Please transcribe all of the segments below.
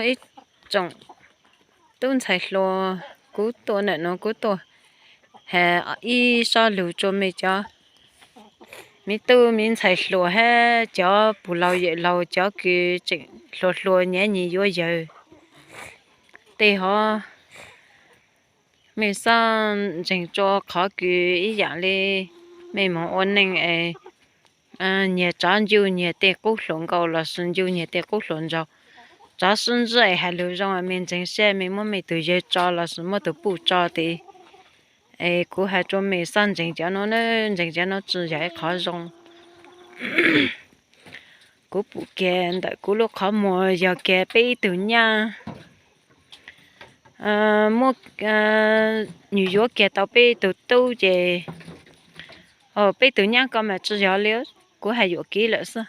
Ib tsoom tub ntxhais hluas, kuv tuaj ntawm no kuv tuaj has ib sob lus rua mej cov me tub me ntxhais hluas hab cov puj laug yawm laug, cov kws tseem hluas hluas nyiam nyiam yuav yawg tej hov, mej xob ntseeg rua qhov kws ib yaam le mej moog ua neej es nyiag tsav ncu nyiag tej qub hluas nkauj lossis ncu nyiag tej qub hluas nraug, tsav sib ntsib es hais lug zoo, mej ntseeg seb mej muab mej tug yawg tso lossis muab tug puj tso tes, es kuv has rua mej xob ntseeg cov no na, ntseeg cov no tsi yog ib qhov zoo. Kuv pum kiag ntawm kuv lub qhov muag yog kiag peb ib tug nyab muab, nyuam yuav kiag tau peb tug tub ces, peb tug nyab ko mas tsi yog li, kuv has yuam kev lawm xwb.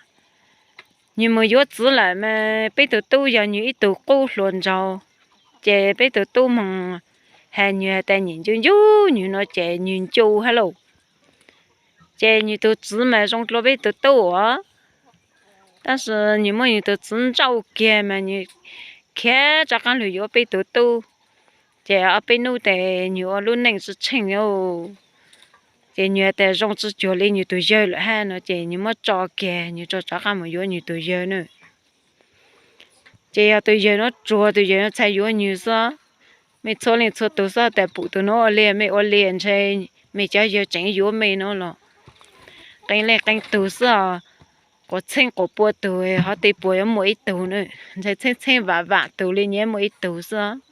Nyuam moog yuav txiv lawm mas peb tug tub yog nyuam ib tug qub hluas nraug, ces peb tug tub moog has nyuam has tas nyuam ncu ncu nyuam no ces nyuam ncu hab lauj. Ces nyuam tug txiv mas zoo dlua peb tug tub os, tab sis nyuam muab nyuam tug txiv nrauj kiag mas nyuam khiav rov qaab lug yuav peb tug tub. Ces ob peb nub tes nyuam ua lub neej tsi tsheej, ces nyuam tas zoo tsi cuag li nyuam tug yawg lawm hab no ces nyuam muab tso kiag, nyuam tso rov qaab moog yuav nyuam tug yawg na. Ces yog tug yawg nuav tsuag, tug yawg nuav txhaj yuav nyuam xwb. Mej txhua leej txhua tug xob tas pum tug nuav ua li, mej ua li ntshe mej cov yawg tseem yuav mej no los, qee leej qee tug xwb os. Quas txheeb quas pua tug hov tej puas yuav muaj ib tug na, ntshe txheeb txheeb vaam vaam tug li nyuam muaj ib tug xwb.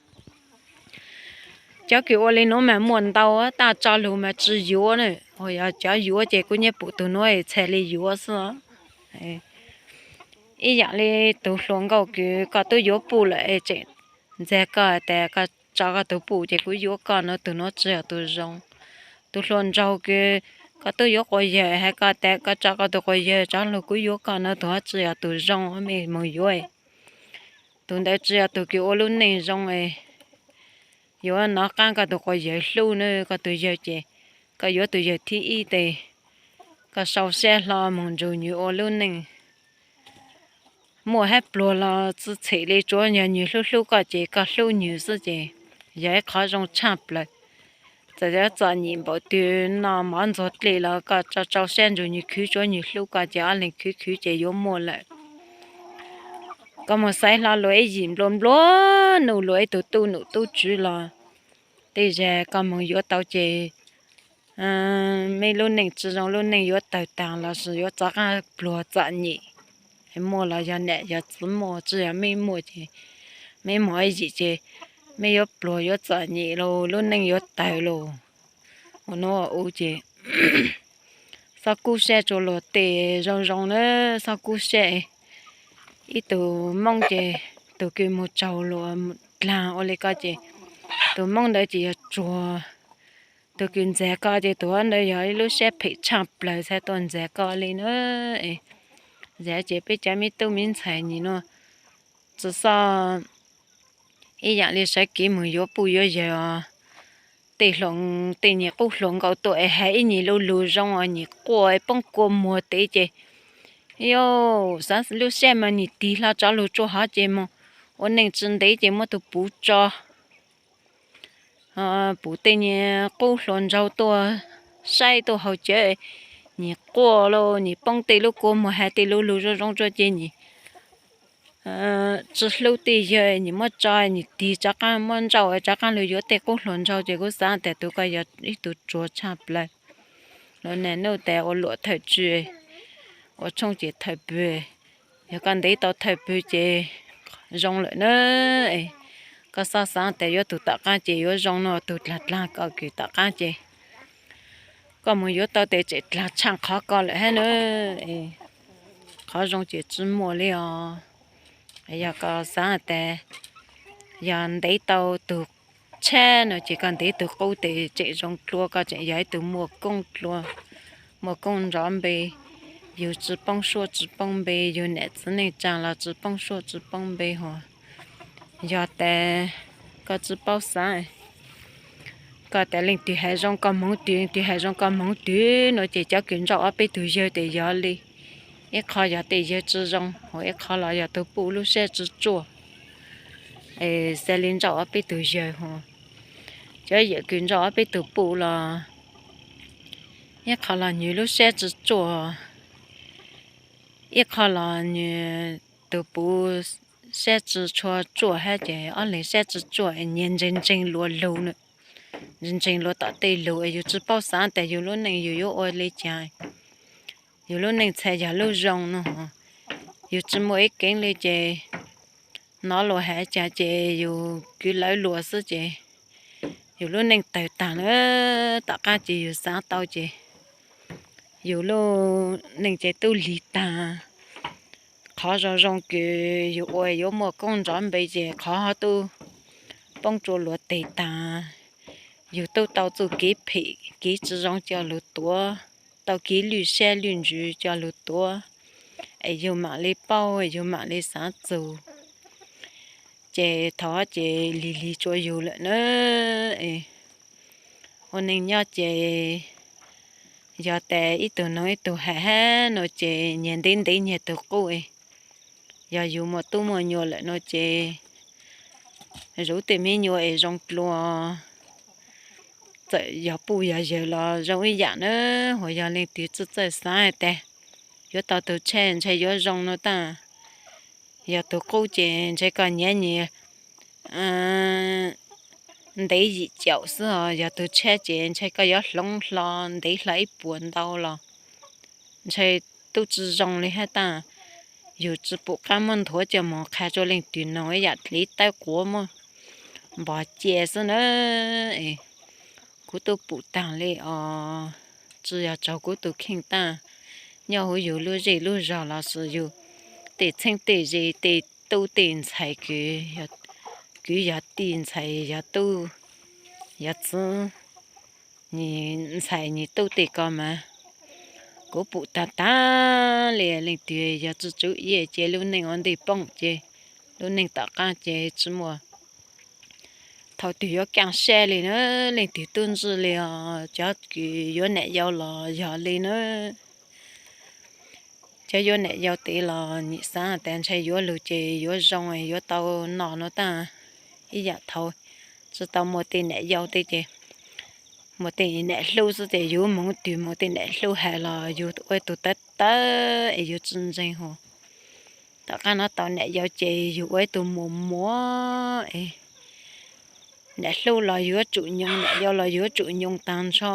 Cov kws ua li nuav mas muaj ntau, tab tso lug mas tsi yuav na. Yog cov yuav ces kuv nyuam pum tug nuav txhaj li yuav xwb. Ib yaam li tug hluas nkauj kws koj tub yuav puj lawm es tseem ntxiag koj tas koj tso koj tug puj ces kuv yuav koj no, tug nuav tsi yog tug zoo. Tug hluas nraug kws koj tub yuav quas yawg has koj tas koj tso koj tug quas yawg tso lug kuv yuav koj no, tug nuav tsi yog tug zoo, mej moog yuav. Tug ntawd tsi yog tug kws ua lub neej zoo. Yuav nov qaab koj tug quas yawg hlub na, koj tug yawg ces koj yuav tug yawg thib ib tes koj sau sab hlo moog nrug nyuam ua lub neej. Muaj hab pluag los tsi txhem li, tsuav yog nyuam hlub hlub koj ces koj hlub nyuam xwb ces yog ib qhov zoo tshaj plawg. Txawm yuav txom nyem npaum twg, noj mov ntxuag dlej los koj tso tsau sab nrug nyuam khwv, tsuav nyuam hlub koj ces ob leeg khwv khwv ces yuav muaj lawm. Koj moog xaiv hlo luag ib yim nplua nplua nuj, luag ib tug tub num tub tswv los tej zag koj moog yuav tau ces mej lub neej tsi zoo, lub neej yuav tawg taag lossis yuav rov qaab pluag txom nyem. Muaj los yog nam yog txiv muaj, tsi yog mej muaj ces mej moog ib yim ces mej yuav pluag yuav txom nyem lauj, lub neej yuav tawg lauj. Ua nuav ua u ces xob kub sab rua luag tej zoo zoo na, xob kub sab. Ib tug moob ces tug kws moog tsaug luag dlaag ua li ko ces tug moob ntawd ces yog tsuag. Tug kws ntxiag koj ces tug ntawd yog ib lub sab phem tshaj plawg txhaj tuaj ntxiag koj li na. Ntxiag ces peb cov me tub me ntxhais nyim nuav tsi xob ib yaam li sawv kev moog yuav puj yuav yawg os. Tej hluas, tej nyuam qub hluas nkauj tuaj es has ib nyuam lug lug zoo os, nyuam quaj poob kua muag tes ces, yog xaav lub sab mas nyuam tig hlo tsov lug tsua hov ces moog ua neej tsi ntev ces muab tug puv tso. Puv tej nyuam qub hluas nraug tuaj saib tuaj haus cawv, nyuam quaj lauj, nyuam poob tej lub kua muag has tej lug lug zoo zoo tsua ces nyuam tsi hlub tej yawg, nyuam muab tso nyuam tig rov qaab muab nrauj rov qaab lug yuav tej qub hluas nraug ces kuv xaav tas tug ko yog ib tug tsuag tshaj plawg. Lug nam nuj tas ua luam thawm tswv, ua tshooj ces thawm pwg. Yog koj ntev tau thawm pwg ces zoo lawm na. Koj xob xaav tas yuav tug tom qaab ces yuav zoo no, tug dlaag dlaag koj kws tom qaab ces koj moog yuav tau tes tseem dlaag tshaj qhov ko lawm hab na. Qhov zoo ces tsi muaj li os. Yog koj xaav tas yog ntev tau tug tshab no ces koj ntev tug qub tes tseem zoo dlua, koj tseem yog ib tug muaj koob dlua, muaj koob nrov npe. Yug tsi poob suab tsi poob npe, yug nam txiv neej tsaa los tsi poob suab tsi poob npe hos. Yog tas koj tsi paub xaav, koj tas leej twg has zoo koj moog twg, leej twg has zoo koj moog twg no ces cov kws nrauj ob peb tug yawg tes yog li. Ib qho yog tej yawg tsi zoo, hos ib qho los yog tug puj lub sab tsi tsuaj. Xav li nrauj ob peb tug yawg ho, cov yawm kws nrauj ob peb tug puj los ib qho los nws lub siab tsi tsuaj, ib qho los nws tus puv siab tsi tshua tsuaj hab ces ob leeg siab tsi tsuaj, nyias ntseeg ntseeg luas lug, ntseeg ntseeg luas tom tej lug es yus tsi paub xaav tas yus lub neej yus yuav ua li cas. Yus lub neej txhais yog lub zoo no, yus tsi muaj ib keeb li ces hnov luas has cas ces yus kwv lawv luas xwb ces yus lub neej tawg taag na. Tom qaab ces yus xaav tau ces yus lub neej ces tub lig taag. Qhov zoo zoo kws yus ua yuav muaj koob nrov npe ces qhov ho tub poob rua luag teg taag. Yus tub tau txuj kev phem kev tsi zoo coj lug tuav, tau kev lwj siab lwj ntsws coj lug tuav, es yus maam li paub yus maam li xaav txug, ces thaum ces lig lig tsua yus lawm na. Ua neej nyob ces yog tas ib tug noog ib tug hais hab no ces nyias ntev ntev nyias tug qub. Yog yus muaj tub muaj nyuam lawm no ces zuv tej me nyuam es zoo dlua, txawm yog puj yog yawg los zoo ib yaam na. Hos yog leej twg txawj txawj xaav tas yuav tau tug tshaj ntshe yuav zoo no taag. Yog tug qub ces ntshe koj nyiav nyias ntev yim caum xwb os, yog tug tshaj ces ntshe koj yuav hloov hlo ntev hlo ib puas ntau los ntshe tub tsi zoo li hab taag. Yus tsi pum qab muab nthuav coj moog qha rua leej twg noog ib yaam dliv tawb quav muab npog cia xwb na. Kuv tub pum taag li os, tsi yog tsaug kuv tug kheej taag, nyob huv yus lub zej lub zog los sis yug tej txheeb tej ze tej tub tej ntxhais, kwv yog tij ntxhais yog tub yog txiv, ntxhais nyias tub tej ko mas kuv pum taag taag li. Leej twg yog tsi tswv iab ces lub neej ua ntej poob ces lub neej tom qaab ces tsi muaj thaum twg yuav kaaj sab li na. Leej twg tub ntswj li os, cov kws yuav nam yau los yog li na. Cov yuav nam yau tes los nim xaav tas ntshe yuav lug ces yuav zoo yuav tau noj no taag. Ib yaam thaud tsi tau muaj tej nam yau tej ces muaj tej nam hlub xwb ces yus moog twg moog tej nam hlub has los yus ua tug tawv tawv es yus tsi ntseeg hos. Tom qaab no tau nam yau ces yus ua ib tug muas muas es nam hlub los yuav tsum nyoog, nam yau los yuav tsum nyoog taag nrho.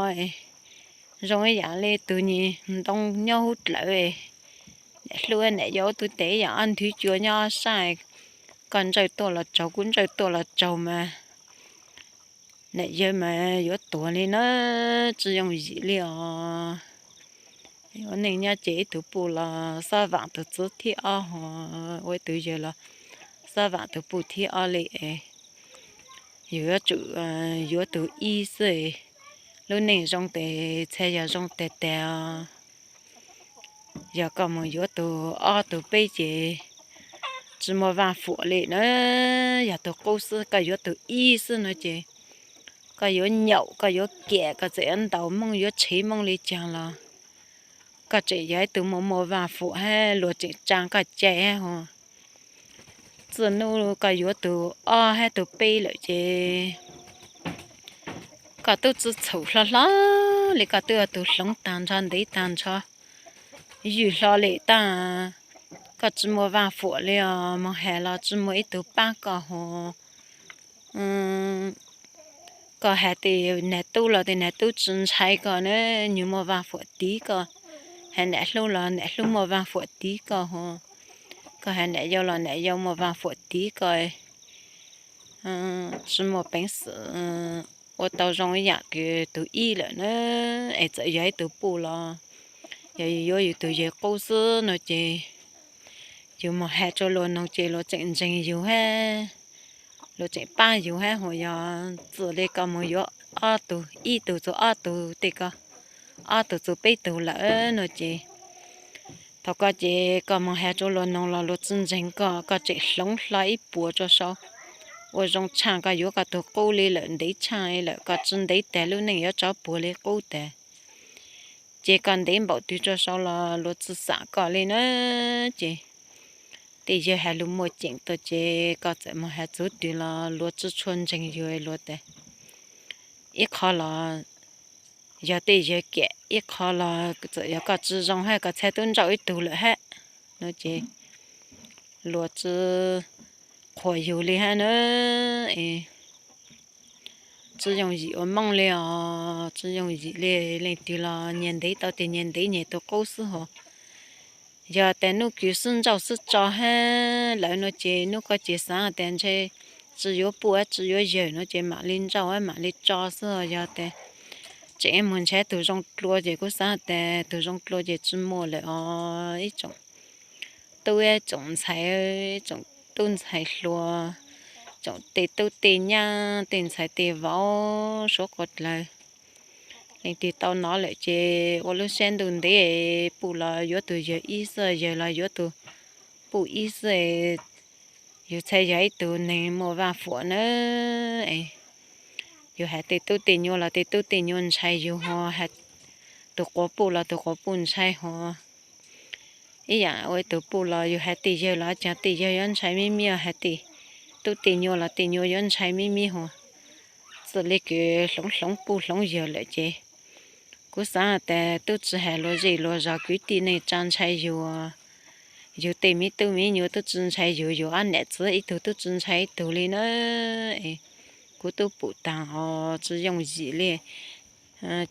Zoo ib yaam li tug nyuas ntoo nyob huv dlawv, nam hlub nam yau tug tes ib yaam ob nthwv cua nyob sab. Koj ntsawj tuaj los tsaug, kuv ntsawj tuaj los tsaug mas nam yau mas yuav tuag li na, tsi yooj yim li os. Ua neej nyob ces ib tug puj los xob vaam tug txiv thib ob hos, ua ib tug yawg los xob vaam tug puj thib ob li es yus yuav tsum yuav tug ib xwb. Lub neej zoo tes txhaj yog zoo tag tag os. Yog koj moog yuav tug ob tug peb ces tsi muaj vaaj fuam li na. Yog tug qub xwb, koj yuav tug ib xwb no ces koj yuav nyaum, koj yuav kiam, koj txawm yuav ntaus mooj yuav tshev mooj li caag los koj tseem yog ib tug muaj muaj vaaj fuam hab luag tseem tsaa koj cai hab hos. Txij nub koj yuav tug ob hab tug peb lawm ces koj tub tsi txhaum hlo hlo li, koj tub yog tug hloov taag nrho ntev taag nrho, ywj hlo li taag. Koj tsi muaj vaaj fuam li os, moog has los tsi muaj ib tug paab koj hos. Koj has tej nag tub los tej nag tub tsi ntshai koj na, nws muaj vaaj fuam tiv koj. Has nam hlub los nam hlub muaj vaaj fuam tiv koj hos. Koj has nam yau los nam yau muaj vaaj fuam tiv koj. Tsi muaj peev xwm ua tau zoo ib yaam kws tug ib lawm na. Es txawm yog ib tug puj los yog yus yuav yus tug yawg qub xwb no ces yus moog has rua luag noog ces luag tseem ntseeg yus hab luag tseem paab yus hab. Hos yog txij li koj moog yuav ob tug, ib tug txug ob tug tej ko, ob tug txug peb tug lawm no ces thaum ko ces koj moog has rua luag noog los luag tsi ntseeg koj, koj tseem hloov hlo ib puas rua sau. Ua zoo tshaaj koj yuav koj tug qub li lawm, ntev tshaaj li lawm, koj tsi ntev tag lub neej yuav tsov puag li qub tag. Ces koj ntev npaum twg rua sau los luag tsi xam koj li na. Ces tej yawg has lus muaj ceem tuaj ces koj txawm mus has txug twg los luag tsi tshua ntseeg yug, luag tas ib qho los yog tej yawg kiam, ib qho los txawm yog koj tsi zoo hab koj txhaj tub nrauj ib tug lawm hab no ces luag tsi qhuas yug li hab na. Tsi yooj yim ua mooj li os, tsi yooj yim li. Leej twg los nyias ntev tau tes nyias ntev nyias tus qub xwb hos. Yog tas nub kws sib nrauj sib tso hab lawm no ces nub koj ces xaav tas ntshe tsi yuav puj tsi yuav yawg no ces mam li nrauj mam li tso xwb. Yog tas tseem mus nrhav tug zoo dlua ces kuv xaav tas tug zoo dlua ces tsi muaj lawm os. Ib tsoom tub ib tsoom ntxhais, tsoom tub ntxhais hluas, tsoom tej tub tej nyab tej ntxhais tej vauv suav quas dlawg, leej twg tau nov lawm ces ua lub siab ntuj ntev, puj los yuav tug yawg ib xwb, yawg los yuav tug puj ib xwb. Yug txhaj yog ib tug neeg muaj vaaj fuam na. Yug has tej tub tej nyuas los tej tub tej nyuas ntshai yug hos, tug quas puj los tug quas puj ntshai hos. Ib yaam ua ib tug puj los yug has tej yawg los caag tej yawg yuav ntshai mib mib, has tej tub tej nyuas los tej nyuas yuav ntshai mib mib hos. Txwj li kws hloov hloov puj hloov yawg lawm ces kuv xaav tas tub tsi has luag zej luag zog kwv tij neej tsa ntshai yug. Yug tej miv tub miv nyuas tub tsi ntshai yug, yug ob nam txiv ib tug tub tsi ntshai ib tug li na. Kuv tub pum taag os, tsi yooj yim li.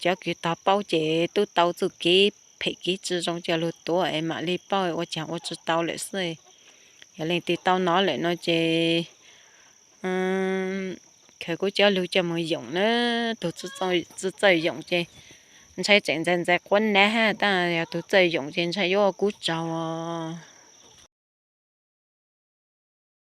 Cov kws tog paub ces tub tau txuj kev phem kev tsi zoo coj lug tuav es mam li paub, ua caag ua tsi tau lawm xwb. Yog leej twg tau nov lawm no ces khaws kuv cov lug coj moog yoom na. Tug tsi txawj yoom ces ntshai tseem ntxais ntxais quav nab hab, tab yog tug txawj yoom ces ntshai yuav ua kub tsaug os.